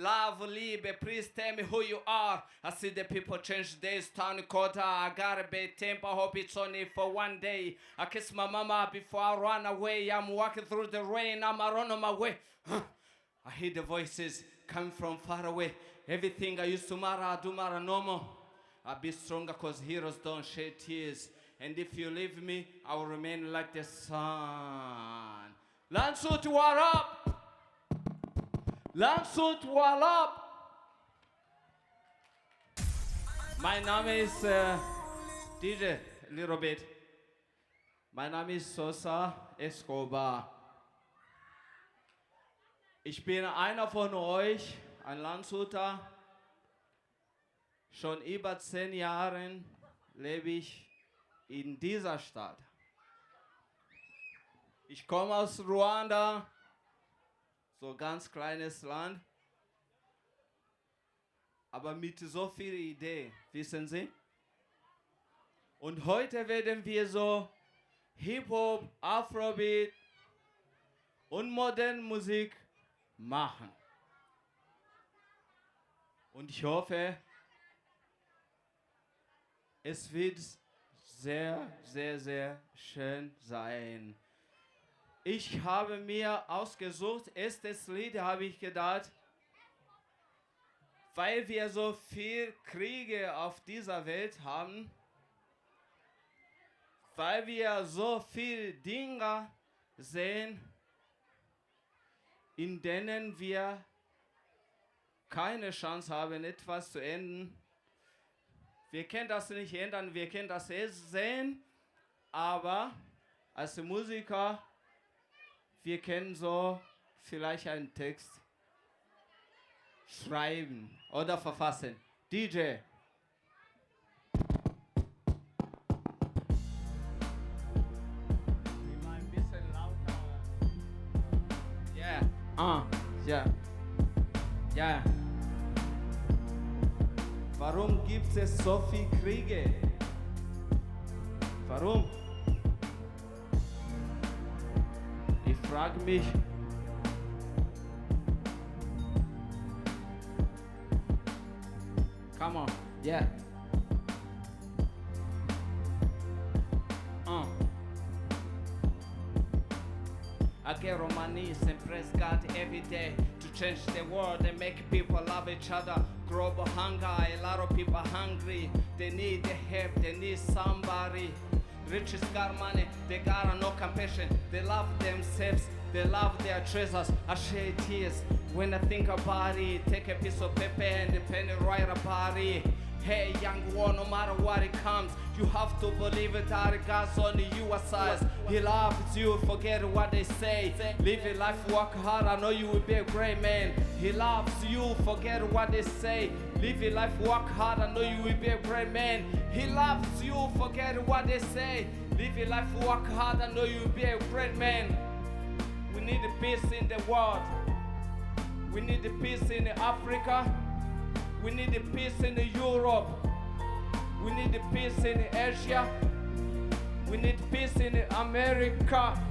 Love, Liebe, please tell me who you are. I see the people change days, town quarter. I got a bad temper, hope it's only for one day. I kiss my mama before I run away. I'm walking through the rain, I'm run on my way. I hear the voices coming from far away. Everything I used to matter, I do matter no more. I'll be stronger cause heroes don't shed tears. And if you leave me, I will remain like the sun. Landshut, what up? Landshut, what up? My name is DJ, a little bit. My name is Sosa Escobar. Ich bin einer von euch, ein Landshuter. Schon über 10 Jahren lebe ich in dieser Stadt. Ich komme aus Ruanda, so ganz kleines Land, aber mit so viel Idee, wissen Sie? Und heute werden wir so Hip-Hop, Afrobeat und moderne Musik machen. Und ich hoffe, es wird sehr, sehr, sehr schön sein. Ich habe mir ausgesucht, erstes Lied habe ich gedacht, weil wir so viel Kriege auf dieser Welt haben, weil wir so viel Dinge sehen, in denen wir keine Chance haben, etwas zu ändern. Wir können das nicht ändern, wir können das sehen, aber als Musiker, wir können so vielleicht einen Text schreiben oder verfassen. DJ. Immer ein bisschen lauter. Yeah, yeah, yeah. Warum gibt es so viel Kriege? Warum? Ich frage mich. Come on, yeah. I get on my knees and praise God every day to change the world and make people love each other. Global hunger, a lot of people are hungry. They need the help, they need somebody. Riches got money, they got no compassion. They love themselves, they love their treasures. I shed tears when I think about it. Take a piece of paper and a pen and write about it. Hey, young one, no matter what it comes, you have to believe it that God's on your side. He loves you, forget what they say. Live your life, work hard, I know you will be a great man. He loves you, forget what they say. Live your life, work hard, I know you will be a great man. He loves you, forget what they say. Live your life, work hard, I know you will be a great man. We need peace in the world. We need peace in Africa. We need the peace in Europe. We need the peace in Asia. We need peace in America.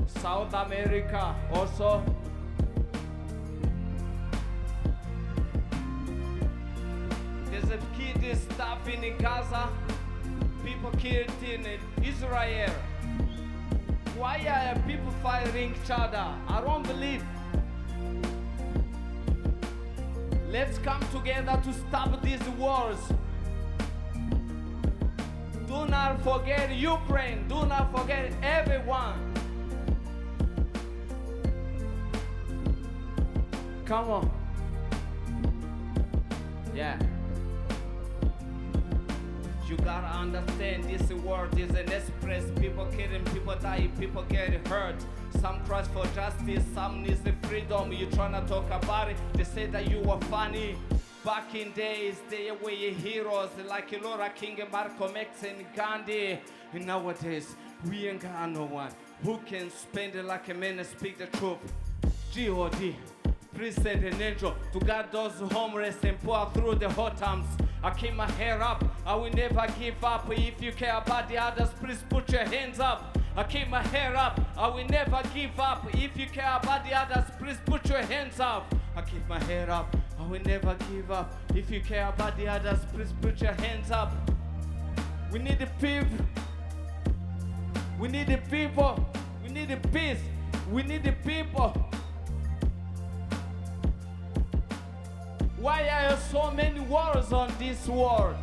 South America also. There's a kid stuff in Gaza. People killed in Israel. Why are people fighting each other? I don't believe. Let's come together to stop these wars. Do not forget Ukraine. Do not forget everyone. Come on. Yeah. You gotta understand this world is an express. People killing, people dying, people getting hurt. Some cries for justice, some needs the freedom. You tryna talk about it, they say that you are funny. Back in days, they were heroes like Laura King, Malcolm X, and Gandhi. And nowadays, we ain't got no one who can spend it like a man and speak the truth. G.O.D. Please send an angel to guide those homeless and poor through the hot times. I keep my hair up, I will never give up. If you care about the others, please put your hands up. I keep my hair up, I will never give up. If you care about the others, please put your hands up. I I keep my head up. I will never give up. If you care about the others, please put your hands up. We need the people. We need the people. We need the peace. We need the people. Why are there so many wars on this world?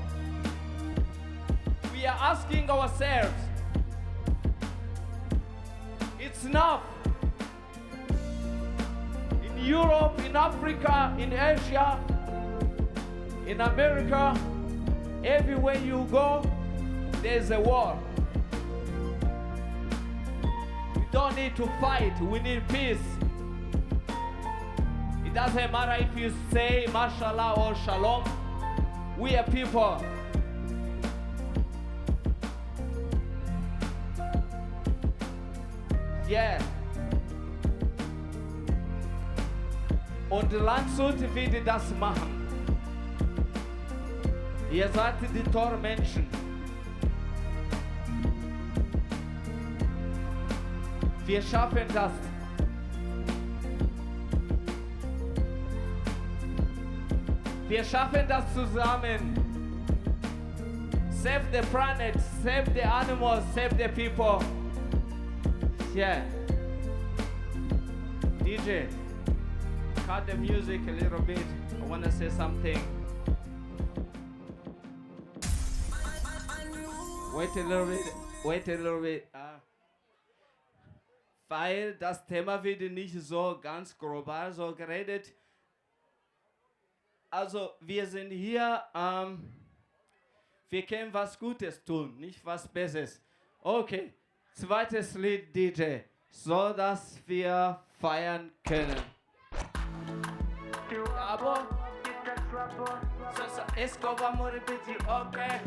We are asking ourselves. It's enough. In Europe, in Africa, in Asia, in America, everywhere you go, there's a war. We don't need to fight, we need peace. It doesn't matter if you say mashallah or shalom. We are people. Yeah. Und Landshut wird das machen. Ihr seid die Tormenschen. Wir schaffen das. Wir schaffen das zusammen. Save the planet, save the animals, save the people. Yeah. DJ, cut the music a little bit. I want to say something. Wait a little bit. Wait a little bit. Ah. Weil das Thema wird nicht so ganz global so geredet. Also wir sind hier, wir können was Gutes tun, nicht was Besseres. Okay, zweites Lied, DJ, so dass wir feiern können. Aber so, Escobar muri biti, okay.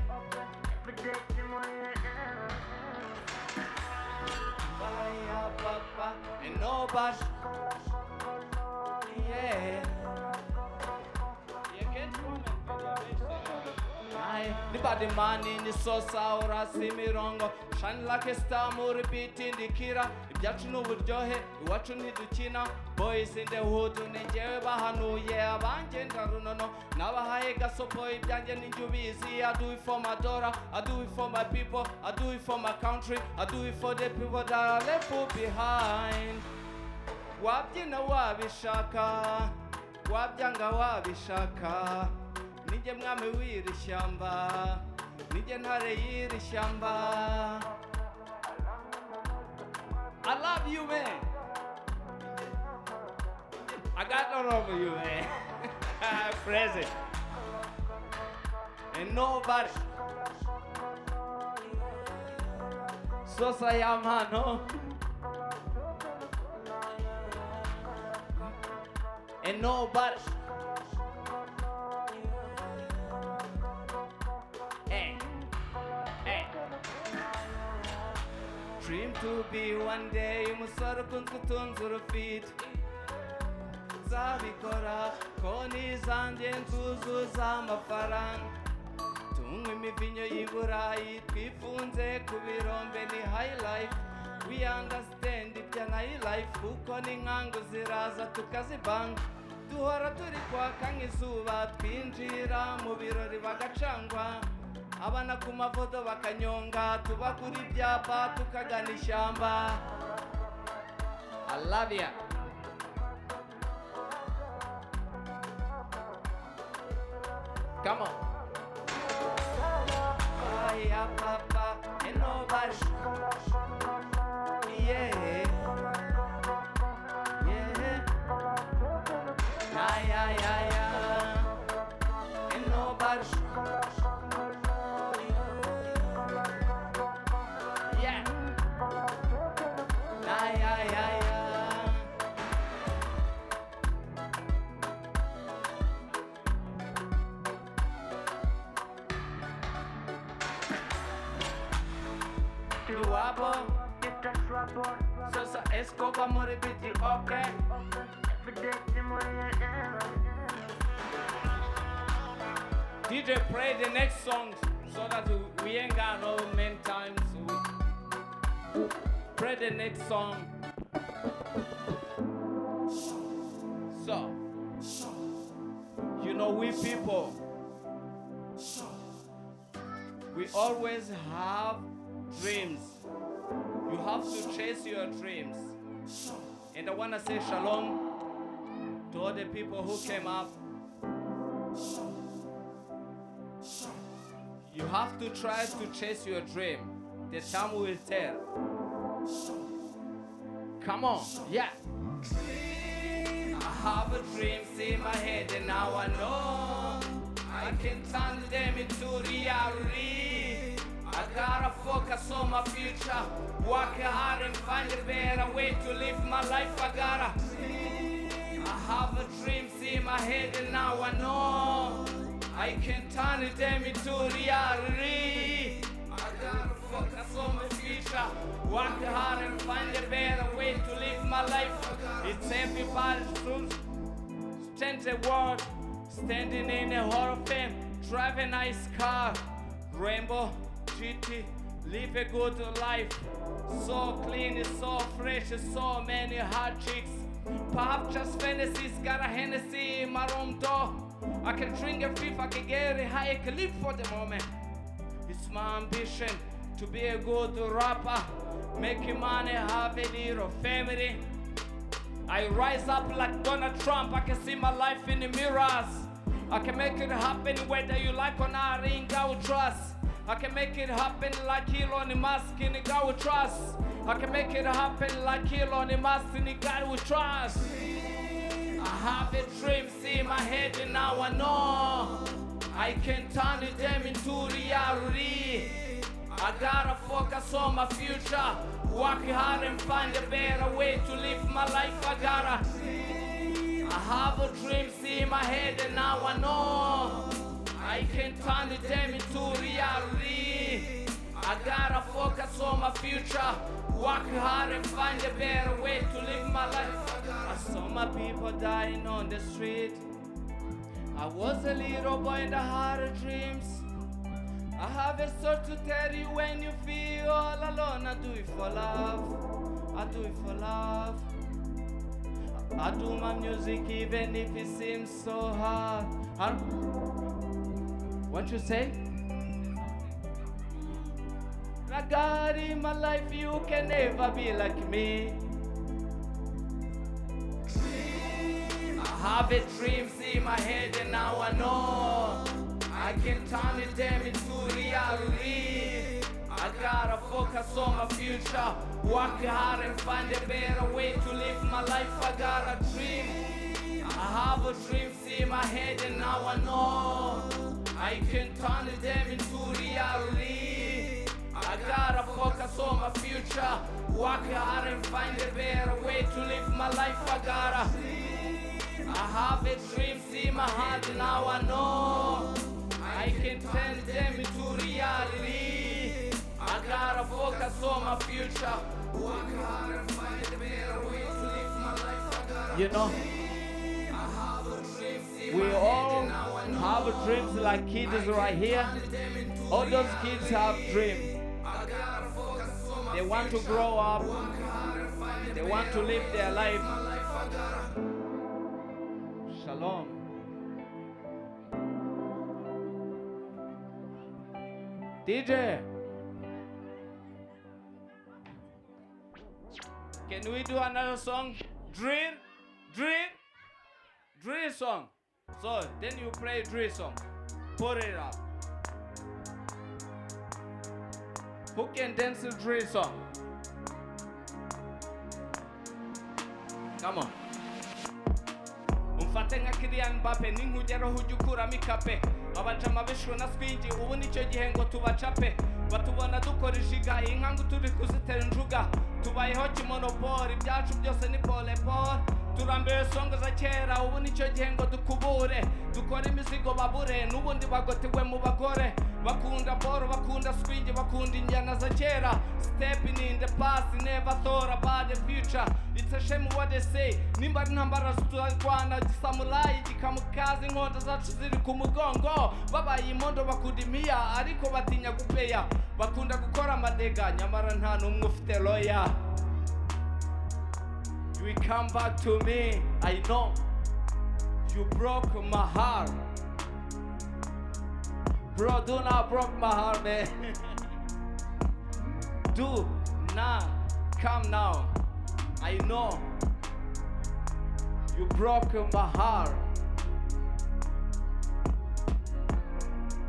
Fire, papa, and nobody. Yeah. Ihr kennt kommen, wenn ihr möchtet. Nibadi mani ni sosa urasi mirongo. Shine like a star muri beat indikira. Ibyacu ni uburyohe, iwacu ntidukina. Boys in the hood ni njyewe bahanuye, abanjye ndarunono. Nabahaye gasopo, ibyanjye ninjye ubizi. I do it for my daughter, I do it for my people, I do it for my country, I do it for the people that are left behind. Wabyina wabishaka, wabyanga wabishaka, ninjye mwami w'iri shyamba, ninjye ntare y'iri shyamba. I love you, man. I got all over you, man. Present and nobody. Sosa ya mano and nobody. Hey, hey. Dream to be one day umusore ukunzwe utunze urufite. Nzabikora konti zanjye nzuzuza amafaranga, tunywe imivinyo y'i Burayi, twifunze ku birombe. Ni high life, we understand ibya high life, kuko n'inkangu ziraza tukazibanga. Duhora turi kwaka nk'izuba, twinjira mu birori bagacangwa, abana ku mafoto bakanyonga, tuba kuri ibyapa tukagana ishyamba. I love ya. Come on. Fire, papa, and nobody. Yeah. Yeah. And nobody. Yeah. Yeah. Iwabo, Sosa Escobar muri biti, okay. DJ, play the next songs so that we ain't got no many times. We play the next song. So. You know, we people, we always have dreams. You have to chase your dreams. And I want to say shalom to all the people who came up. You have to try to chase your dream. The time will tell. Come on, yeah. I have a dream in my head and now I know I can turn them into reality. I gotta focus on my future, work hard and find a better way to live my life. I have a dream in my head and now I know I can turn them into reality. I gotta focus on my future, work hard and find a better way to live my life. It's everybody's truth. Change the world, standing in the Hall of Fame, drive a nice car, Rainbow, GT, live a good life. So clean, it's so fresh, so many hot chicks. Perhaps just fantasies, got a Hennessy in my room door. I can drink a fifth, I can get it high, I can live for the moment. It's my ambition to be a good rapper, making money, have a little family. I rise up like Donald Trump. I can see my life in the mirrors. I can make it happen whether you like or not. In God we trust. I can make it happen like Elon Musk, in God we trust. I can make it happen like Elon Musk, in God we trust. I have a dream, see my head, and now I know I can turn them into reality. I gotta focus on my future, work hard and find a better way to live my life. I have a dream, see my head, and now I know I can turn them into reality. I gotta focus on my future, work hard and find a better way to live my life. I saw my people dying on the street. I was a little boy and I had dreams. I have a story to tell you when you feel all alone. I do it for love. I do it for love. I do my music even if it seems so hard. What you say? Like God in my life, you can never be like me. I have a dream in my head and now I know I can turn them into reality. I gotta focus on my future, work hard and find a better way to live my life. I got a dream. I have a dream in my head and now I know I can turn them into reality. I gotta focus on my future, work hard and find a better way to live my life. I have a dream in my heart and now I know I can turn them into reality. I gotta focus on my future, work hard and find a better way to live my life. We all have dreams like kids right here. All those kids have dreams. They want to grow up. They want to live their life. Shalom. DJ. Can we do another song? Drill, drill, drill song. So then you play drill song. Put it up. Who can dance the drill song? Come on. Umfate nka Kylian Mbappe, ninkugeraho ujya ukuramo ikape. Abajama bishwe na swingi, ubu nicyo gihe ngo tubacape. Batubona dukora ijiga, inkangu turi kuzitera injuga. Tubayeho kimonopoli, ibyacu byose ni pole pole. Turambiwe song za kera, ubu nicyo gihe ngo dukubure, dukore imizigo babure. N'ubundi bagotewe mu bagore, bakunda boro, bakunda swingi, bakunda injyana za kera. Stepping in the past, never thought about the future. It's a shame what they say. Nimba ari intambara turarwana gisamurayi, gikamukazi, inkota zacu ziri ku mugongo. Babaye imondo, bakunda imiya, ariko batinya gupeya. Bakunda gukora amadega, nyamara nta n'umwe ufite lawyer. You will come back to me, I know. You broke my heart. Bro, do not broke my heart, man. Do not come now. I know you broke my heart.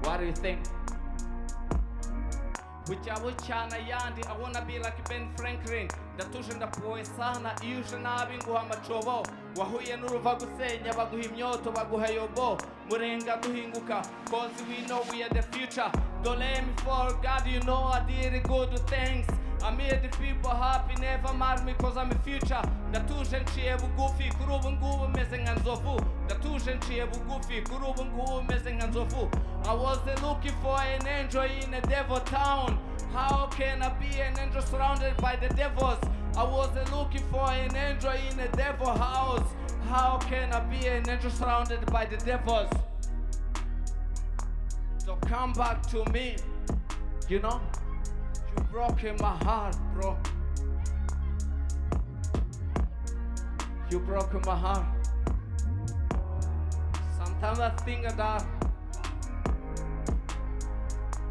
What do you think? Bucya bucyana yandi. I wanna be like Ben Franklin. Ndatuje, ndapuwe sana. Iyo uje nabi nguha amacobo. Wahuye n'uruva gusenya, baguha imyoto, baguha yobo. Murenga duhinguka, 'cause we know we are the future. Don't let me fall, God, you know I did good things. I made the people happy, never mad me 'cause I'm a future. Ndatuje, nciye bugufi, kuri ubu ngubu meze nka nzovu. Ndatuje, nciye bugufi, kuri ubu ngubu meze nka nzovu. I was looking for an angel in a devil town. How can I be an angel surrounded by the devils? I was looking for an angel in a devil house. How can I be an angel surrounded by the devils? So come back to me. You know? You broke my heart, bro. You broke my heart. Sometimes I think that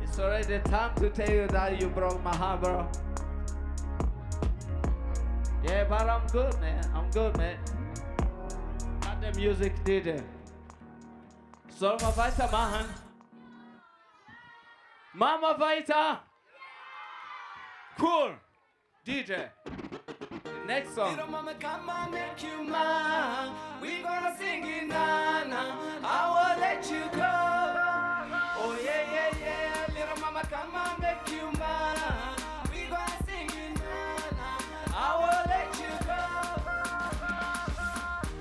it's already time to tell you that you broke my heart, bro. Yeah, but I'm good, man. I'm good, man. Cut the music, DJ. Sollen wir weitermachen? Machen wir weiter! Cool! DJ. Next song. Little mama, come on, make you mine. We gonna sing it now, now. I will let you go. Oh yeah. Little mama, come on, make you mine. We gonna sing it now, now. I will let you go.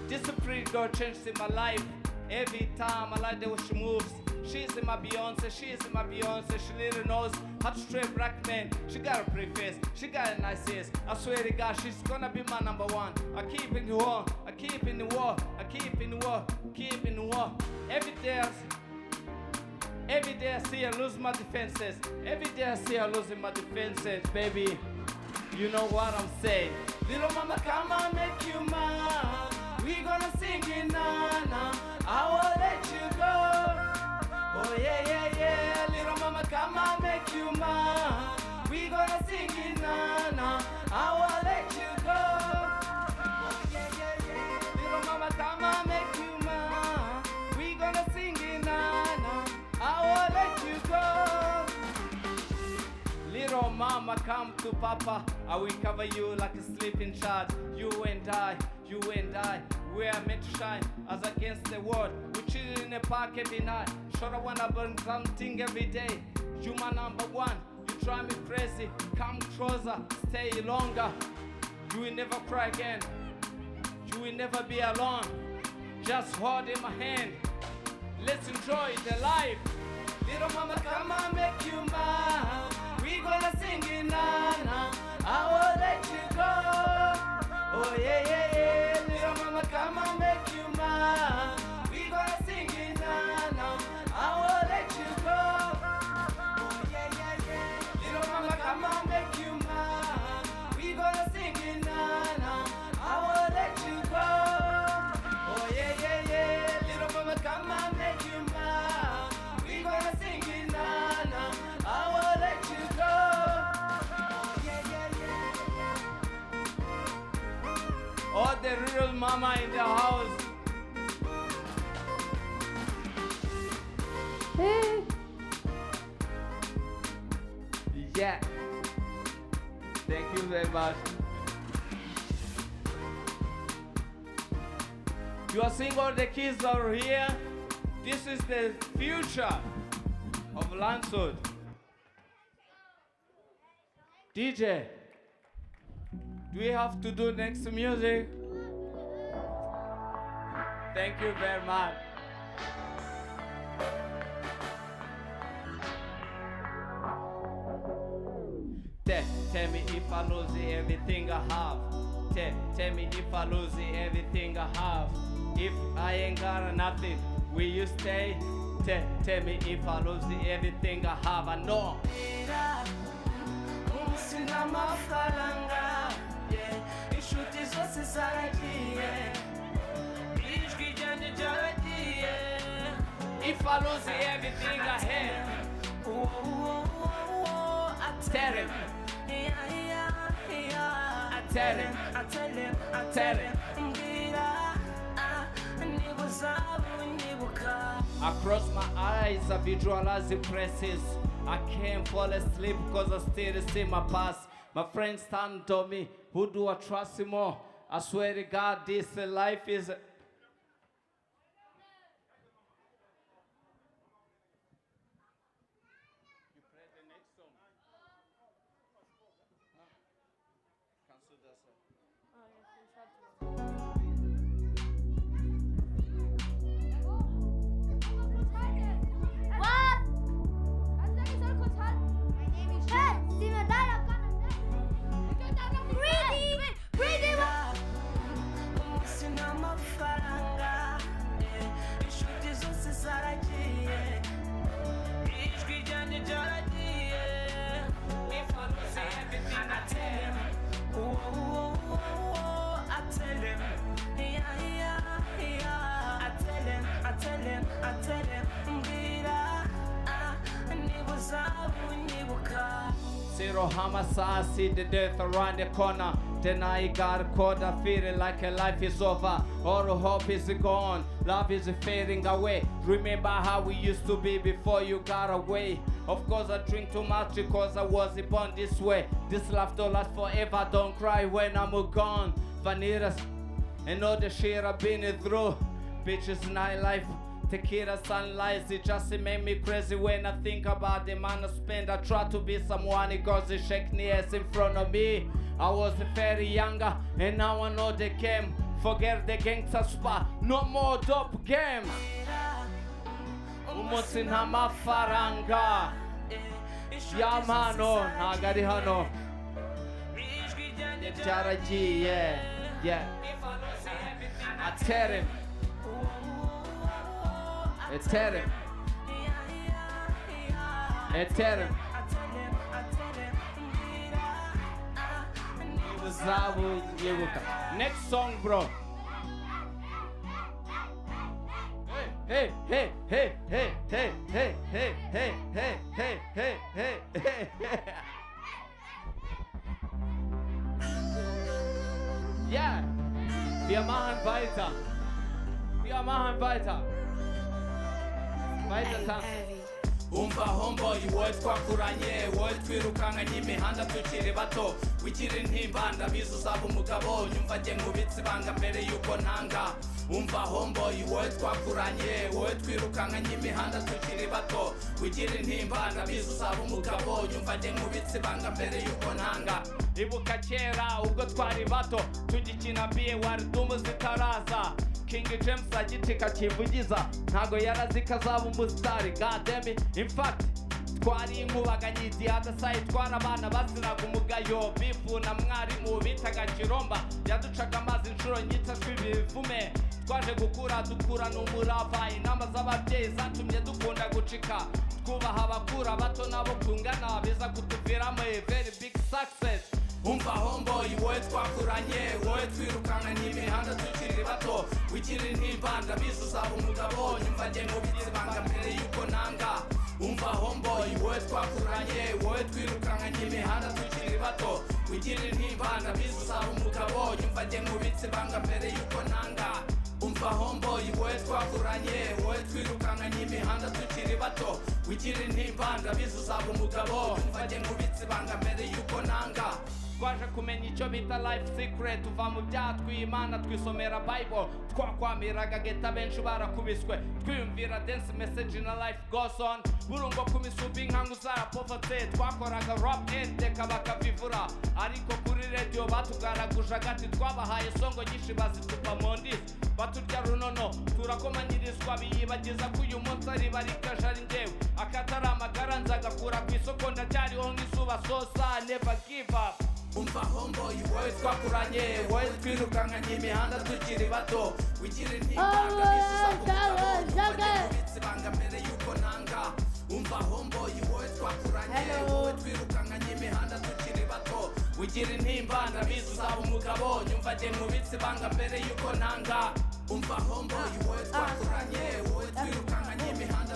This pretty girl changed in my life. Every time I like the way she moves. She's in my Beyonce, she's in my Beyonce. She literally knows how to treat black men. She got a pretty face, she got a nice ass. I swear to God, she's gonna be my number one. I keep in the war, I keep in the war, I keep in the war, keep in the war. Every day I see her lose my defenses. Every day I see her losing my defenses, baby. You know what I'm saying. Little mama, come on, make you mine. We gonna sing it now, now. I will let you go. Oh yeah. Little mama, come on, make you mine. We gonna sing it now, now. I will let you go. Oh yeah. Little mama, come on, make you mine. We gonna sing it now, now. I will let you go. Little mama, come to papa. I will cover you like a sleeping child. You and I, we are meant to shine as against the world. We chill in the park every night. Sure, I wanna burn something every day. You my number one. You drive me crazy. Come closer, stay longer. You will never cry again. You will never be alone. Just hold in my hand. Let's enjoy the life. Little mama, come on, make you mine. We gonna sing it now, now. I will let you go. Oh yeah. Little mama, come on, make you mine. We gonna sing it now, now. I will let you go. Oh yeah. Little mama, come on, make you mine. We gonna sing it now, now. I will let you go. Oh yeah. Little mama, come on, make you mine. We gonna sing it now, now. I will let you go. Oh yeah. All the real mama in the house. Hey. Yeah. Thank you very much. You are seeing all the kids are here. This is the future of Landshut. DJ, do we have to do next music? Thank you very much. Tell me if I lose everything I have. Tell me if I lose everything I have. If I ain't got nothing, will you stay? Tell me if I lose everything I have. I know. Sina amafaranga, yeah. Inshuti zose zaragiye, ijwi ryanjye ryaragiye. If I lose everything I have, I tell him. Yeah, yeah, yeah. I tell him. I tell him, I Tell tell him. him. Mbwira, ah, niba uzaba unyibuka. I cross my eyes, I visualize the places. I can't fall asleep because I still see my past. My friends stand to me. Who do I trust more? I swear to God, this life is. You play the next song. Huh? Cancel that song. What? Hey, Greedy! Greedy! Umunsi n'amafaranga, eh, inshuti zose zaragiye, ijwi ryanjye ryaragiye. If I lose everything I I tell him, oh, oh, oh, oh, I tell him, yeah, yeah, yeah. I tell him, I tell him, I tell him, mbwira, ah, niba uzaba unyibuka. Zero homicide, see the death around the corner. Then I got caught, I feel like a life is over. All hope is gone, love is fading away. Remember how we used to be before you got away. Of course, I drink too much because I was born this way. This life don't last forever, don't cry when I'm gone. Vanitas and all the shit I've been through. Bitches, nightlife. Tequila sunlight, it just made me crazy when I think about the man I spend. I try to be someone because they shake ass in front of me. I was very younger and now I know the game. Forget the gangster spot, no more dope game. Umunsi nta mafaranga y'amano ntago ari hano Ijwi ryanjye byaragiye, yeah. I tell him, I tell him, I tell him. Uzabunyibuka. Next song, bro. Hey, hey, hey, hey, hey, hey, hey, hey, hey, hey, hey, hey, hey, hey. Yeah, wir machen weiter. Wir machen weiter. Weiter tanzen. Umva homeboy, wowe twakuranye, wowe twirukankanye imihanda tukiri bato, wigira intimba, ndabizi uzaba umugabo, nyumva njye nkubitse ibanga mbere yuko ntanga. Umva homeboy, wowe twakuranye, wowe twirukankanye imihanda tukiri bato, wigira intimba, ndabizi uzaba umugabo, nyumva njye nkubitse ibanga mbere yuko ntanga. Ibuka kera ubwo twari bato tugikina biye waridumu zitaraza, King James agitika kivugiza, ntago yarazi ko azaba umusitari. God damn it. In fact, twari inkubaganyi, the other side twari abana baziraga umugayo. Bifu na mwarimu bitaga Kiromba yaducaga amazi inshuro nyinshi tw'ibivume. Twaje gukura dukurana umurava, inama z'ababyeyi zatumye dukunda gucika, twubaha abakura bato nabo tungana, biza kutuviramo a very big success. Umva homeboy, wowe twakuranye, wowe twirukankanye imihanda tukiri bato, wigira intimba, ndabizi uzaba umugabo, nyumva njye nkubitse ibanga mbere yuko nanga. Umva homeboy, wowe twakuranye, wowe twirukankanye imihanda tukiri bato, wigira intimba, ndabizi uzaba umugabo, nyumva njye nkubitse ibanga mbere yuko nanga. Umva homeboy, wowe twakuranye, wowe twirukankanye imihanda tukiri bato, wigira intimba, ndabizi uzaba umugabo, nyumva njye nkubitse ibanga mbere yuko nanga. Twaje kumenya icyo bita life secret, tuva mu byaha twimana, twisomera Bible, twakwamiraga geta benshi barakubiswe, twiyumvira dance message na life goes on. Burungo ku misubi inkangu zarapofotse, twakoraga rap endeka bakavivura, ariko kuri radio batugaraguje agati. Twabahaye songo nyinshi bazitupa mu ndisi, baturya runono, turakomanyirizwa, biyibagiza ko uyu munsi ari barikaje ari njyewe akatari amagara nzagakura ku isoko, ndacyariho nk'izuba sosa, never give up. Umva homeboy, wowe twakuranye, wowe twirukankanye imihanda tukiri bato, wigira intimba, ndabizi uzaba umugabo, ubitse ibanga mbere yuko nanga. Umva homeboy, wowe twakuranye, wowe twirukankanye imihanda tukiri bato, wigira intimba, ndabizi uzaba umugabo, nyumva njye nkubitse ibanga mbere yuko nanga. Umva homeboy, wowe twakuranye, wowe twirukankanye imihanda.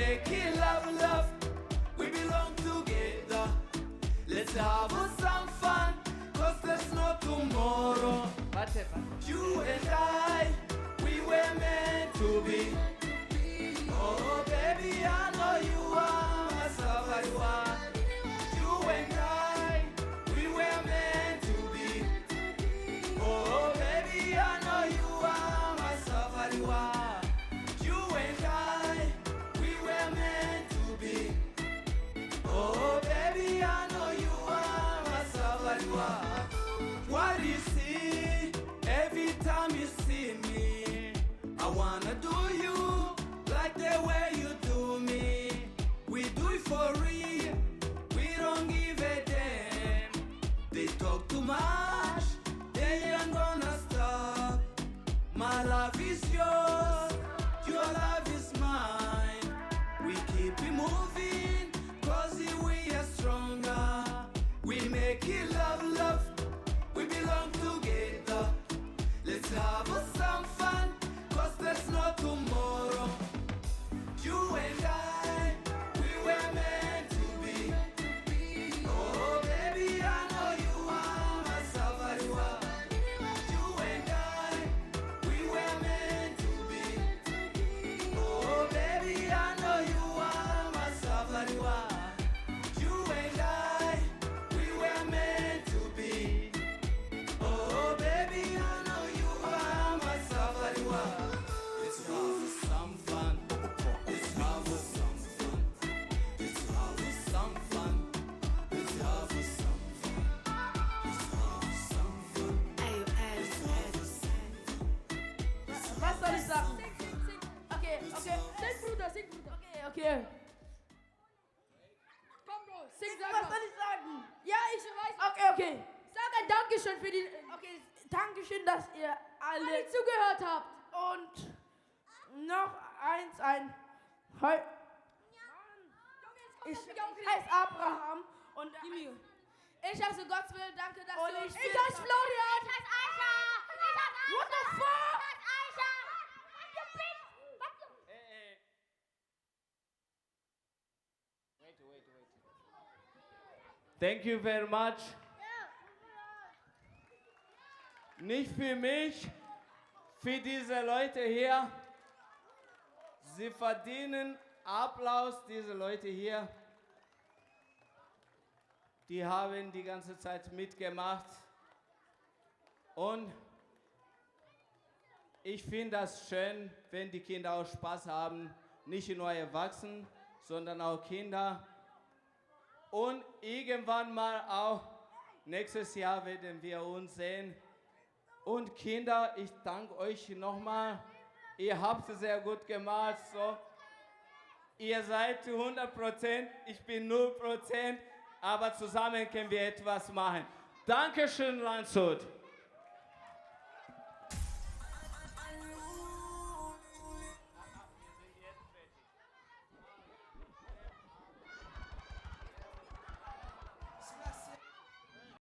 make it love, love. We belong together. Let's have some fun, cause there's no tomorrow. Warte, warte. You and I, we were meant to be. Oh, baby, I know you are my survivor. You and I, we were meant to be. Oh, baby, I know you are my survivor. You and I, we were meant to be. Oh, baby, I know you are my survivor. What do you see every time you see me? I wanna do you like the way you do me. We do it for real, we don't give a damn. They talk too much, they ain't gonna stop. My love is yours, your love is mine. We keep it moving, cause we are stronger. We make it love, love. We belong together. Let's have some fun, cause there's no tomorrow. You and I, we were meant to be. Oh, baby, I know you are my survivor. You and I, we were meant to be. Oh, baby, I know you are my survivor. You and I, we were meant to be. Oh, baby, I know you are my survivor. Let's have some fun. Let's have some fun. Let's have some fun. Let's have some fun. Let's have some fun. Let's have some Was soll ich sagen? Sing, sing, sing. Okay. Sing, Bruder, sing, Bruder. Okay. Komm, Bro, sing, sag Was mal. soll ich sagen? Ja, ich weiß. Okay. Sag ein Dankeschön für die, Okay, Dankeschön, dass ihr alle alle zugehört habt. und noch eins, ein. Heu, Junge, ich jetzt kommt das Gaukeli. heiße Abraham und Ich heiße Godswill, danke, dass Und du ich, ich heiße Florian. Ich heiße Aisha. Ich heiße Aisha. What the fuck? Ich heiße Aisha. Fuck you, bitch. Fuck you. Hey, hey. Wait, wait, wait. Thank you very much. Nicht für mich, für diese Leute hier. Sie verdienen Applaus, diese Leute hier. Die haben die ganze Zeit mitgemacht. Und ich finde das schön, wenn die Kinder auch Spaß haben. Nicht nur Erwachsene, sondern auch Kinder. Und irgendwann mal auch, nächstes Jahr werden wir uns sehen. Und Kinder, ich danke euch nochmal. Ihr habt es sehr gut gemacht. So. Ihr seid 100%, ich bin 0%, aber zusammen können wir etwas machen. Dankeschön, Landshut.